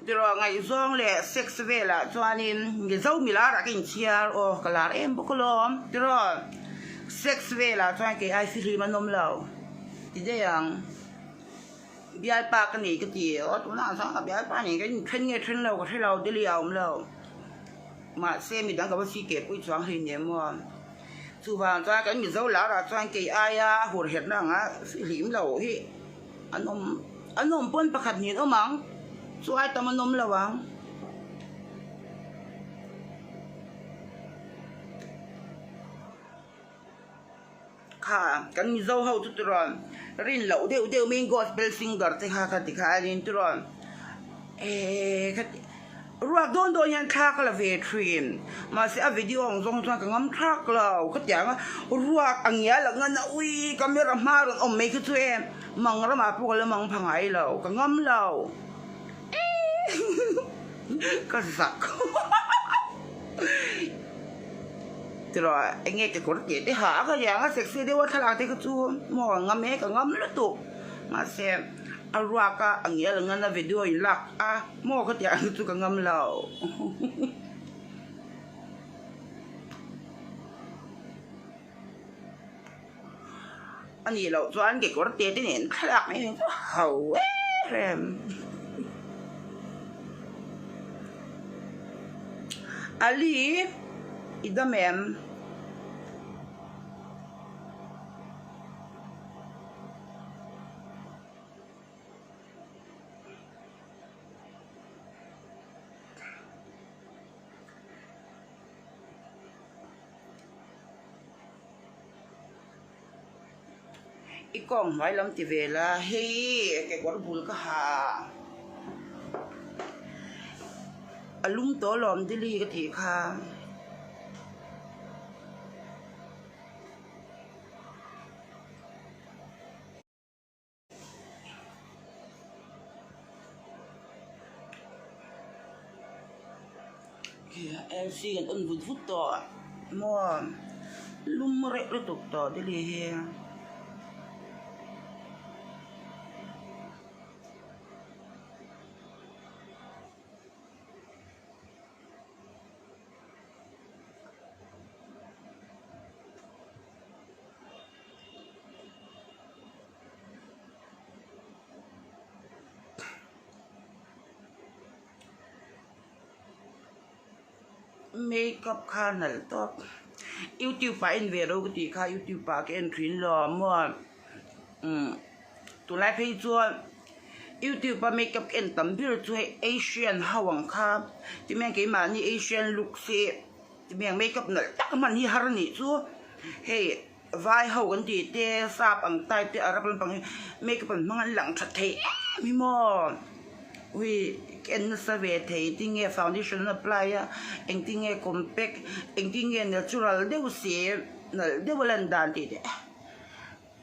Tiraw ngaihzawng leh sex velah chuanin Mizo milar ah ka inchhiar aw ka lar em bawk alawm tiraw sex velah chuan kei ai fihlim an awm lo ti daih ang bialpa ka nei ka ti aw tunah chuan ka bialpa nei ka inthen nge then lo ka hre lo Delhi ah a awm lo mahse midang ka va si keh pui chuang hei nen maw chuvang chuan kan Mizo lar ah chuan kei aia hurherhna anga fihlim lo hi. An awm an awm pawn pakhat nen awm ang chu ai tam an awm lo ang. Kha kan Mizo ho chu tirawn rin loh deuh deuh mai gospel singer te kha kha ti kha a rin tirawn ehh kha ti. Ruak dawn dawn hian thla ka la ve thin. Mahse a video ang zawng chuan ka ngam thlak lo. Khatiang a ruak a ngial ang a na ui camera hma rawn awm mai khi chu e mang ramah pawh ka la mang pha ngai lo. Ka ngam lo. Ka zak. Tiraw eng nge kekawr tih te ha a khatiang a sexy deuh a thlalak te kha chu maw ka ngam e ka ngam lutuk. Mahse a ruak a a ngial ang a na video in lak a. Maw ka tih ang chu ka ngam lo. A nih loh chuan kekawr te te nen thlalak mai hi chu ho em em. Ali i dam em? I kawng hnuai lam ti ve la hei kekawr bul ka ha a lum tawh alawm Delhi ka tih kha. Ac kan on vut vut tawh maw lum reuh lutuk tawh Delhi hi. Makeup kha nalh tawp youtube ah en ve lo ka tih kha youtube ah ka en thin lo maw umm tunlai phei chuan youtube a makeup ka en tam ber chu hei asian ho ang kha tihian keimahni asian look hi tihian makeup nalh tak hman hi har a nih chu hei. Vai ho kan tih te, sap ang type te, Arab lampang hi makeup an hmang an lang tha thei em hi maw. Ui ka en nasa ve thei engtin nge foundation an apply a, engtin nge compact, engtin nge natural deuh si, nalh deuh a lan dan tih te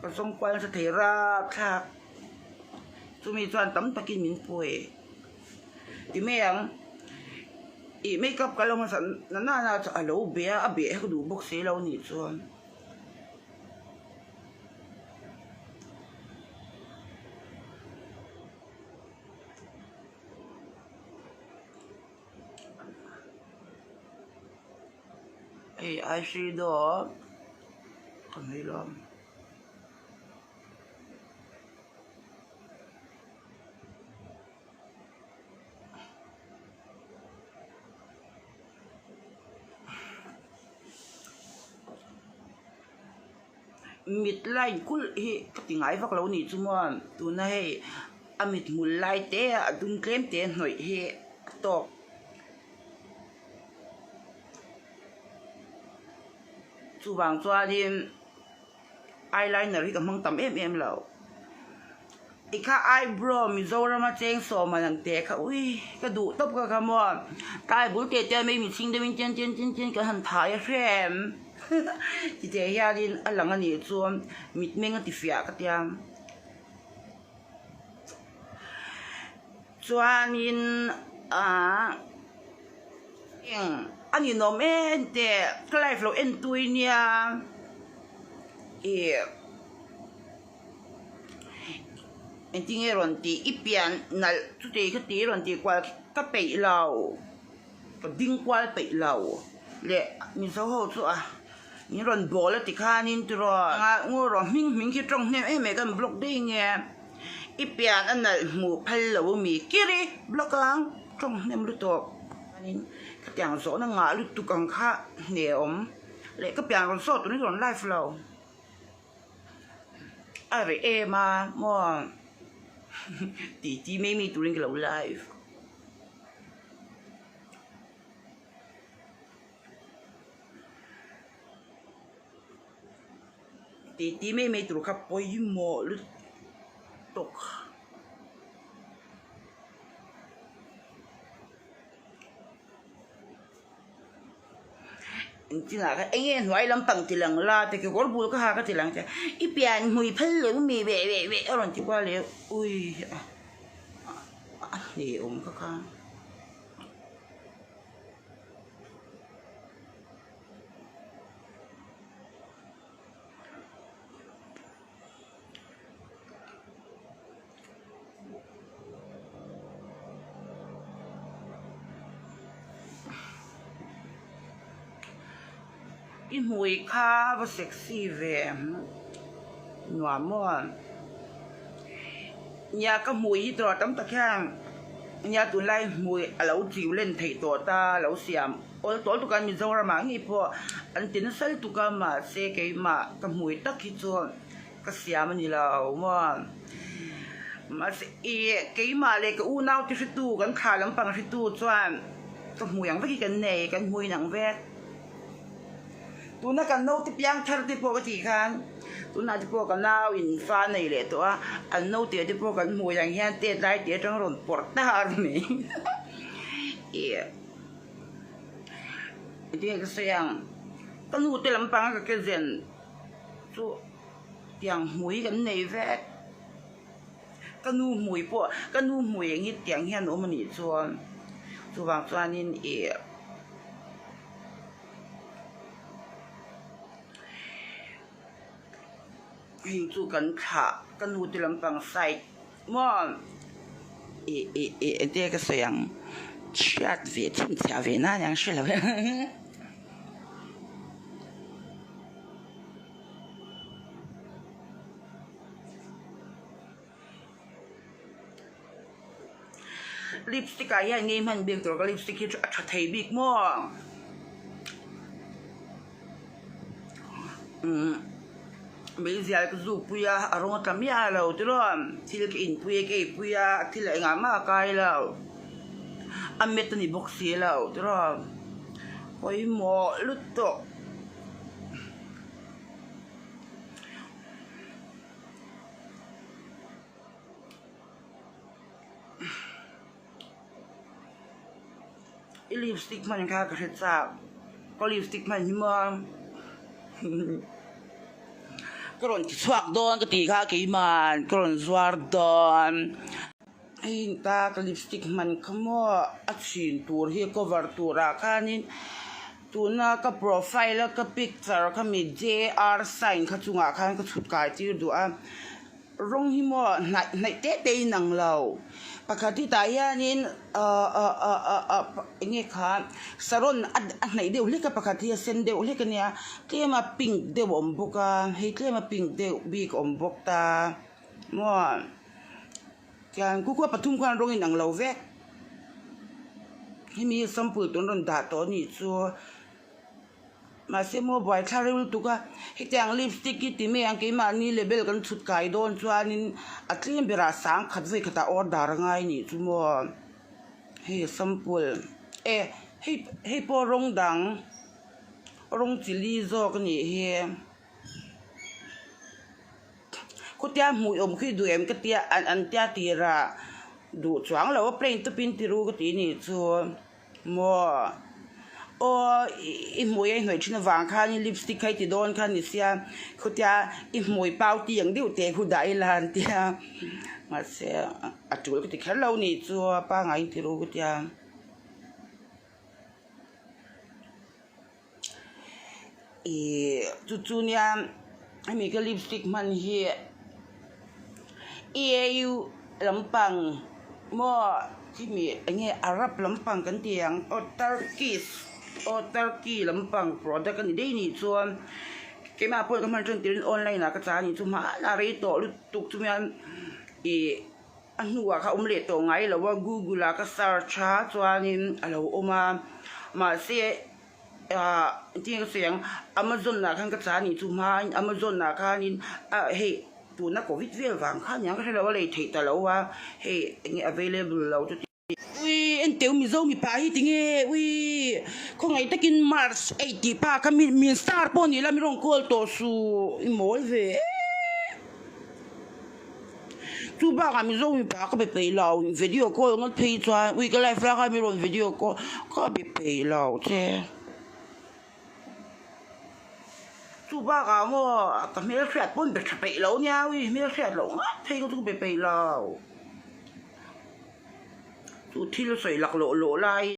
ka zawng kual nasa thei rapthlak. Chumi chuan tam takin min pawi. Ti mai ang, ih makeup ka lo hmasa na na chu a lo be a, a be hek duh bawk si lo nih chuan. Hei eyeshadow ka hmeh lo. Mit line kulh hi ka ti ngai vak lo nih chu maw tuna hei a mit hmul lai te a dum tlem te hnawih hi a tawk. Chuvang chuanin. Eyeliner hi ka hmang tam em em lo. I kha eyebrow Mizorama cheng sawm an ang teh kha ui ka duh tawp ka kha maw. Tlai bul teh te mai mihring deuhin chian chian chian chian kan han thai a hrem. Ti teh hianin a lang a nih chuan mitmeng a ti fiah ka tia. Chuanin aah eng a ninawm em teh ka live lo en tui nia ih Engtinge rawn tih i pian nalh chuti khati rawn tih kual ka peih lo, ka ding kual peih lo leh Mizo ho chu a min rawn bawl a ti khanin tiraw ngaw rawh hming hming khi tawng hnem em em kan block daih nge i pian a nalh hmuh phal lo mi kiri block ang tawng hnem lutuk chuanin khatiang zawhna ngah lutuk ang kha hne awm leh ka pian rawn sawt turin rawn live lo. A reh em a maw tih tih mai mai turin ka lo live. Tih tih mai mai tur kha pawimawh lutuk. Engtinah khan eng nge hnuai lampang ti lang la te kekawr bul ka ha ka ti lang che i pian hmui phal lo mi veh veh veh a rawn ti kual leh ui a a hle awm kha kha. I hmui kha va sexy ve nuam maw nia ka hmui hi tawh tam tak hian nia tunlai hmui a lo chiu len theih tawh ta a lo siam awl tawl tuk a Mizoram ah ngei pawh an ti nasa lutuk a mahse keimah ka hmui tak hi chu. Ka siam a ni lo maw? Mahse ih keimah leh ka unau te hretu kan thla lampang hretu chuan ka hmui ang vek hi kan nei, kan hmui inang vek. Tuna kan naute piang thar te pawh ka tih khan tunah te pawh ka nau in fa nei leh tawh a, an naute te pawh kan hmui ang hian tet lai tih atang rawn pawrh ta a ni. Ih engtin nge ka sawi ang ka nu te lampanga ka ke zen chu. Tiang hmui kan nei vek. Ka nu hmui pawh, ka nu hmui eng hi tiang hian a awm a nih chuan chuvang chuanin ih hei chu kan thlah ka nu te lampang side maw ih ih ih engtin nge ka sawi ang chhiat ve chhinchhiah ve nan ang hre lo e. Lipstick ah hian ngei hman bik tur ka lipstick hi a tha thei bik maw umm meizial ka zuk pui a a rawng a tla miah lo tiraw thil ka inpui a ka eipui a thil engah mah a kai lo a met a ni bawk si lo tiraw pawimawh lutuk. I lipstick hman kha ka hre chak ka lipstick hman hi maw ka rawn ti chhuak dawn ka tih kha keimah ka rawn zuar dawn. Hei ta ka lipstick hman kha maw a chhin tur hi cover turah khanin tuna ka profile a ka picture kha mi JR sign kha chungah khan ka chhut kai tir duh a rawng hi maw hnaih hnaih te te in ang lo pakhat hi tah hianin ah ah ah ah ah eng nge kha saron a hnaih deuh hlek a pakhat hi a sen deuh hlek a nia tlem a pink deuh a awm bawk a hei tlem a pink deuh bik a awm bawk ta maw. Tiang kukua pathum khan rawng in ang lo vek. Hemi sample tun rawn dah tawh anih chu mahse maw buaithla reuh lutuk a hetiang lipstick hi ti mai ang keimahni label kan chhut kai dawn chuanin a tlem berah sang khat vawi khatah order a ngai anih chu maw hei sample e hei hei pawh rawng dang rawng chili zawk anih hi. Khutia hmuh awm khi duh em ka tia an an tia tirah duh chuang lo a plane tupin ti ru ka ti nih chu maw aw i hmui a i hnawih thin avang khanin lipstick kha i ti dawn kha ni sia khutia i hmui pau ti ang deuh teh khu dah ila an tia mahse a tul ka ti kher lo nih chu a pangngai in ti ru ka tia. Ih chu chu nia hemi ka lipstick hman hi EU lampang maw chimi eng nge Arab lampang kan ti ang aw Turkish aw Turkey lampang product a ni daih nih chuan keimah pawhin ka hman ṭan tirin online ah ka chah a nih chu hmanah rei tawh lutuk chu hian ih a hnuah kha awm leh tawh ngai lo a Google ah ka search a chuanin a lo awm a mahse ah engtin nge ka sawi ang Amazon ah khan ka chah a nih chu hmain Amazon ah khanin ah hei tuna covid vel vang khan aniang ka hre lo a lei theih ta lo a hei eng nge available lo chu tih ui enteu mizo mipa hi tinge ui khawngaih takin March eight tih pa kha mi min star pawh ni la mi rawn call tawh suh i mawl ve em. Chu bakah Mizo mipa ka be peih lo video call ngawt phei chuan ui ka live lai khan mi rawn video call ka be peih lo che. Chu bakah maw ka hmelhriat pawn be tha peih lo nia ui hmelhriat loh ngawt phei kha chu ka be peih lo. Chu thil sawi lak lawh lawh lai.